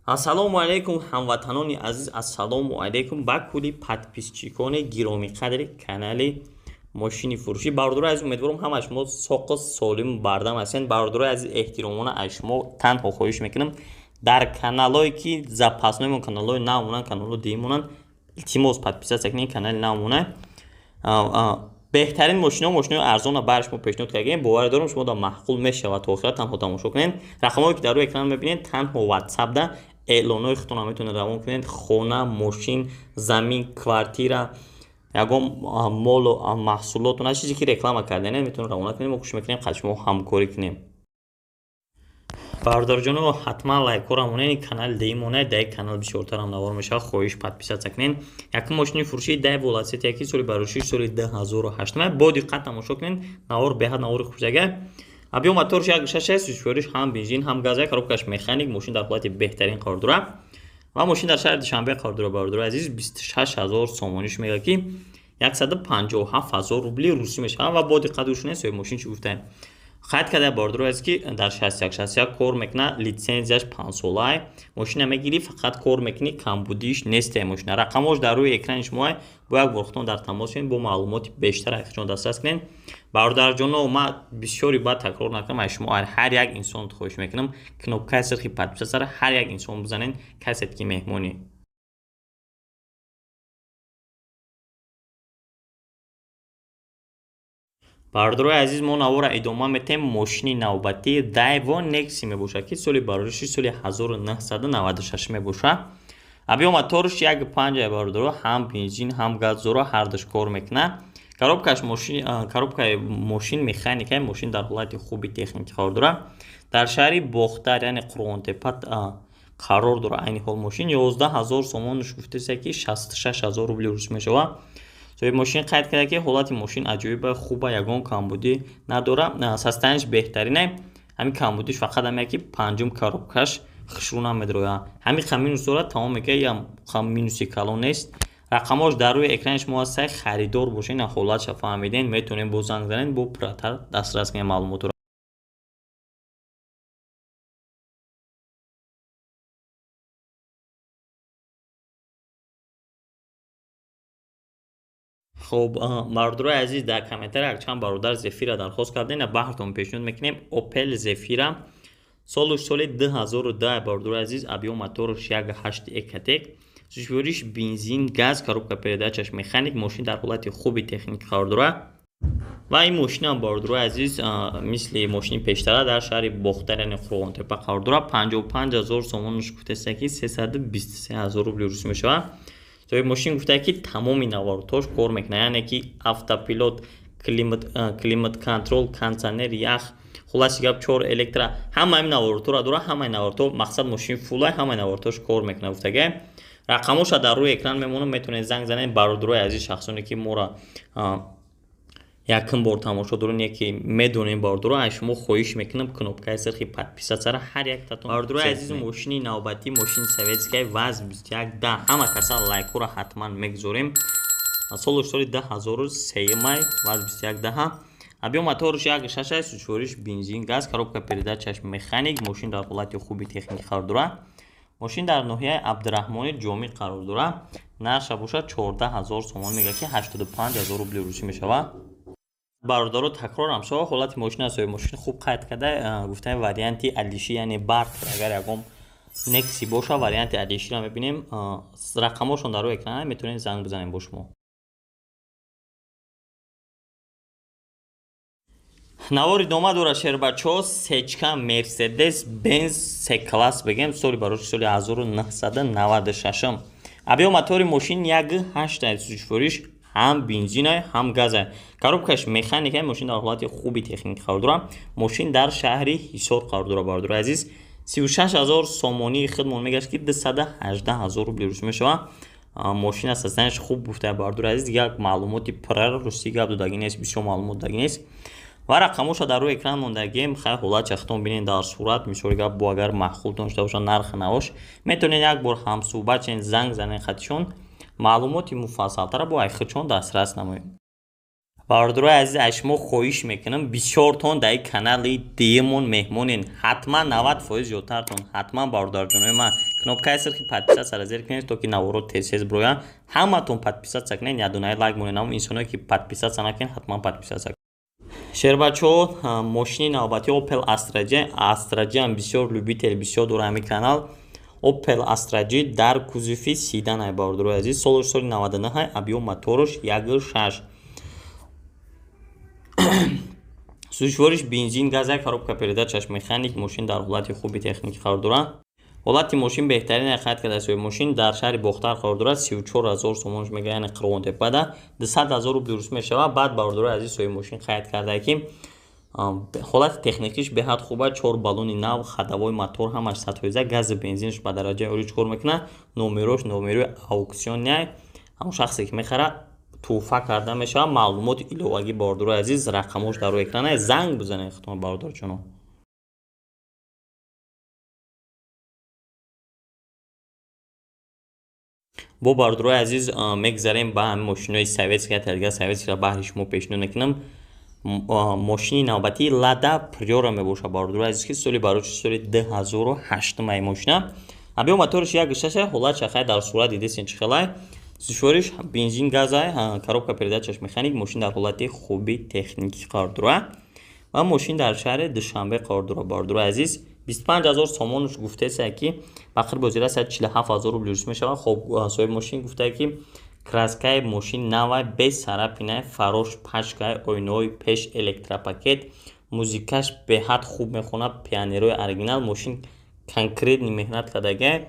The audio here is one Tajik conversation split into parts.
Ассалому алайкум, ҳамватанони азиз, ассалому алайкум ба кулли подписчикони гиромиқадри канали мошини фурӯшӣ. Бародарои азиз, умедворам ҳама шумо соқу солим бардам ҳастед. Бародарои азиз, эҳтиромона аз шумо танҳо хоҳиш мекунам, дар каналое ки запасноимон, каналҳои навмонанд, каналҳои диимонанд, илтимос, подписаться кунед канали навмонанд. Беҳтарин мошино, мошинои арзона бар шумо пешниҳод кардем. Бовар дорам, шумо дар маъқул мешавад. То охира танҳо тамошо кунед. Рақамҳое ки дар рӯи экран мебинед, танҳо WhatsApp да эълонҳои худтонро метавонед равон кунед. Хона, мошин, замин, квартира, ягон молу маҳсулотон, ҳар чизе ки реклама карданед, метавонед равона кунед. Мо кӯшиш мекунем қад шумо ҳамкорӣ кунем. Бародарҷоно, ҳатман лайкҳоро монед. Канали деи монед, дар канал бисёртарам навор мешавад. Хоҳиш, подписаться кунед. Якум мошини фурӯшии Daewoo Lacetti, яки соли бароши соли 2008. Бо диққат тамошо кунед, навор беҳад навори хушага. Объём моторш 1,6 аст, сӯзишвориш ҳам бензин, ҳам газ, коробкаш механик, мошин дар ҳолати беҳтарин қарор дорад ва мошин дар шаҳри Душанбе қарор дорад. Бародари азиз, 26 000 сомониш мегӯяд, ки 157 000 рубли русӣ мешавад. Ва бо диққат гӯш кунед, соҳиби мошин чӣ гуфтаем. Қайд карда, бародари азиз, ки дар 61 61 кор мекунад, литсензияш 5 солае. Мошина мегирӣ, фақат кор мекунӣ, камбудиш нестае. Мошина рақамҳош дар рӯи экрани шумо. Бо як бор худтон дар тамос шавед, бо маълумоти бештар аз дастрас кунед. Бародарҷоно, ман бисёри баъд такрор накунам, аз шумо ҳар як инсон хоҳиш мекунам, кнопкаи сирхи подписаться ҳар як инсон бизанед, касед ки меҳмонӣ. Бародарои азиз, мо навора идома метаҳем. Мошини навбатӣ Daewoo Nexia мебошад, ки соли барориши соли 1996 мебошад. Объём моторш 1,5, бародаро, ҳам бензин, ҳам газ дора, ҳардуш кор мекунад. Коробкаш мошин, коробкаи мошин механика. Мошин дар ҳолати хуби техникӣ қарор дорад. Дар шаҳри Бохтар, яъне Қурғонтепа қарор дорад. Айни ҳол мошин 11 000 сомонш гуфтеса, ки 66 000 рубли рус мешавад. Соҳиби мошин қайд карда, ки ҳолати мошин аҷоиба хуба, ягон камбудӣ надорад, состояниш беҳтарине. Ҳамин камбудиш фақат ҳаме, ки панҷум коробкаш хушрӯ намедрояд, ҳамин қа минус дорад, тамом. Мега, ям минуси калон нест. Рақамҳош дар рӯи экрани шумо ҳаст. Харидор бошед, ина ҳолатша фаҳмиден, метавонед бо занг занед, бо пурратар дастрас кунед маълумотро. Хуб, бародарои азиз, дар комментария якчанд бародар Зефира дархост кардем, баҳртон пешниҳод мекунем Опел Зефира, солуш соли 2010. Бародарои азиз, объём моторш 1,8 Ecotec, сӯзишвориш бензин, газ, коробка передачаш механик, мошин дар ҳолати хуби техникӣ қарор дорад. Ва ин мошинам, бародарои азиз, мисли мошини пештара дар шаҳри Бохтар, яъне Қурғонтепа қарор дорад. 55 000 сомонаш гуфтеста, ки 323 000 рубли русӣ мешавад. Соҳиби мошин гуфта, ки тамоми наворотҳош кор мекунад, яъне ки автопилот, климат контроль, кондитсионер, ях, хулоси гап, чор электро, ҳамаи наворотҳоро дорад. Ҳамаи наворотҳо, мақсад, мошин фулай, ҳамаи наворотҳош кор мекунад гуфтага. Рақамҳоша дар рӯи экран мемонад, метавонед занг занед. Бародарои азиз, шахсоне ки моро якум бор тамошо дорем, яке медонем, бародаро, аз шумо хоҳиш мекунам, кнопкаи сирхи подписаться ҳар яктатон. Бародарои азиз, мошини навбатӣ мошини советская ВАЗ 2110. Ҳама каса лайкҳоро ҳатман мегузорем. Солуш соли 2003, ВАЗ 2110, объём моторш 1,6 аст, сӯзишвориш бензин, газ, коробка передачаш механик, мошин дар ҳолати хуби техникӣ қарор дорад. Мошин дар ноҳияи Абдураҳмони Ҷомӣ қарор дорад. Нархша бошад 14 000 сомон мегӯяд, ки 85 000 рубли русӣ мешавад. Бародаро, такрорам шава, ҳолати мошин аст. Мошин хуб қайд карда гуфтаем. Варианти алиши, яъне барқ, агар ягон Некси боша, варианти алиширо мебинем. Рақамҳошон дар рӯи экран, метавонед занг бизанем бо шумо. Навор идома дорад, шербачаҳо. Сечка Мерседес Бенз С класс бигем, соли бароши соли 1996. Объём мотори мошин 1,8, сӯзишвориш ҳам бензина, ҳам газа, коробкаш механика, мошин дар ҳолати хуби техникӣ қарор дорад. Мошин дар шаҳри Ҳисор қарор дорад. Бародари азиз, 36 000 сомонии худмон мегашт, ки 218 000 рубли русӣ мешавад. Мошин аст, асланаш хуб гуфта. Бародари азиз, як маълумоти пурра русӣ гап додагӣ нест, бисёр маълумот додагӣ нест ва рақамҳоша дар рӯи экран мондагием. Хай, ҳолат чахтон бинед дар сурат. Мисоли гап, бо агар маъқултон шуда бошад нархи навош, метавонед як бор ҳамсӯҳбат шавед, занг занед хатишон, маълумоти муфассалтара бо айхудшон дастрас намоед. Бародарои азиз, аз шумо хоҳиш мекунам, бисёртон дар канали диюмон меҳмонен, ҳатман 90% зиёдтартон. Ҳатман, бародарҷонои ман, Кнопкаи сирхи подписаться зер кунед, то ки наворо тез-тез бироянд. Ҳаматон подписаться кунед, ядонаи лайк монед. Ҳамон инсоное ки подписаться накунед, ҳатман подписаться кунед. Шербачаҳо, мошини навбатӣ Opel Astra J. Astra J ҳам бисёр любитель бисёр дора ҳамин канал. Opel Astra J дар кузови седан ай, бародарои азиз. Солаш соли 99, объём мотораш 1,6. Сӯзишвориш бензин, газ, коробка передачаш механик. Мошин дар ҳолати хуби техникӣ қарор дорад. Ҳолати мошин беҳтарин қайд карда соҳиби мошин. Дар шаҳри Бохтар қарор дорад. 34 000 сомонаш мега, яъне Қурғонтеппада 200 000 рубл дуруст мешавад. Баъд, бародарои азиз, соҳиби мошин қайд кардае, ки ҳолати техникиш беҳад хуба: чор баллони нав, ходовой мотор ҳамаш 100%, гази бензинаш ба дараҷаи олӣ кор мекунад. Номерош номерои аукциония, ҳамон шахсе ки мехарад, тӯҳфа карда мешавад. Маълумоти иловагӣ, бародарои азиз, рақамош дар рӯи экран, занг бизанед худтон, бародарҷоно. Бо бародарои азиз, мегзарем ба ҳамин мошинои советский. Дигар советскийро баҳри шумо пешниҳод мекунам. Мошини навбатии Лада Приора мебошад, бародарои азиз, ки соли барои соли 2008 ай мошина. Объём моториш 1,6. Ҳолат шахай дар сурат дидесен чӣ хелай. Сӯзишвориш бензин, газай, коробка передачаш механик. Мошин дар ҳолати хуби техникӣ қарор дорад ва мошин дар шаҳри Душанбе қарор дорад, бародарои азиз. 25 000 сомонаш гуфтесае, ки ба қирби ҳозира 147 000 рубл дуруст мешавад. Хоб, соҳиби мошин гуфтае, ки краскаи мошин навай, без царапинай, фарош пачкай, оинаҳои пеш электропакет, музикаш беҳад хуб мехонад, пионерои оригинал. Мошин конкретный меҳнат кардагиай.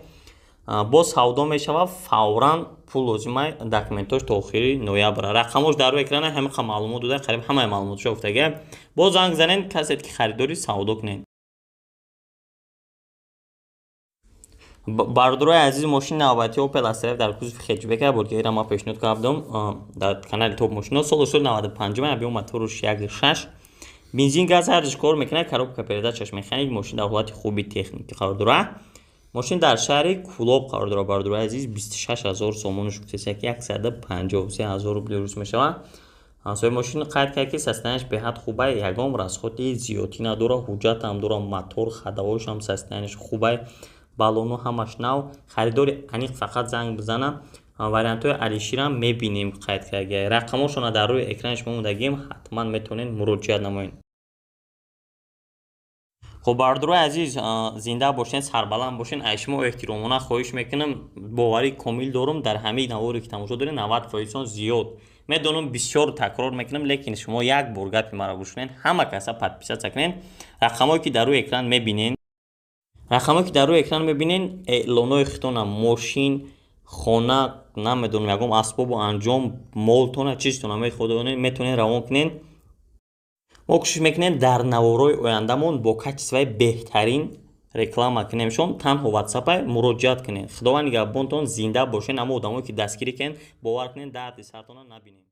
Боз савдо мешавад, фавран пул лозимай. Документош то охири ноябр. Рақамош дар рӯи экрана. Ҳамин маълумот дода, қариб ҳамаи маълумотшо гуфтагиай. Боз занг занед, касе ки харидорӣ, савдо кунед. Бародарои азиз, мошини навбатии Opel Astra дар кузови хэтчбека буд, ки ира ман пешниҳод кардам дар канали Топ мошино. Соли 95, объём мотораш 1,6, бензин, газ ҳардуш кор мекунад, коробка передачаш механик. Мошин дар ҳолати хуби техникӣ қарор дорад. Мошин дар шаҳри Кӯлоб қарор дорад, бародарои азиз. 26 000 сомонаш гуфтеса, ки 153 000 рубл дуруст мешавад. Соҳиби мошин қайд кард, ки состоянияш беҳад хубай, ягон расходи зиёдтӣ надорад, ҳуҷҷатам дорад, мотор, ходовойшам состоянияш хубай, баллону ҳамаш нав. Харидори аниқ фақат занг бизана. Вариантҳои алиширам мебинем, қайд карда. Рақамошона дар рӯи экрани шумо мондагием, ҳатман метавонед муроҷиат намоед. Хуб, бародарои азиз, зинда бошед, сарбаланд бошед. Аз шумо эҳтиромона хоҳиш мекунам. Боварии комил дорам, дар ҳамаи наворе ки тамошо доред, 90 фоизон зиёд. Медонам, бисёр такрор мекунам, лекин шумо як бор гапи маро гӯш кунед, ҳама каса подписаться кунед. Рақамое ки дар рӯи экран мебинед, рақамое ки дар рӯи экран мебинед, эълонҳои худтона, мошин, хона, намедонам, ягон асбобу анҷом, молтона, чизтона метавонед равон кунед. Мо кӯшиш мекунем дар наворҳои ояндамон бо качествои беҳтарин реклама кунем. Шон танҳо ватсапай муроҷиат кунед. Худованд нигаҳбонтон, зинда бошед. Ҳамо одамое ки дастгирӣ кунед, бовар кунед, дарди сартона набинед.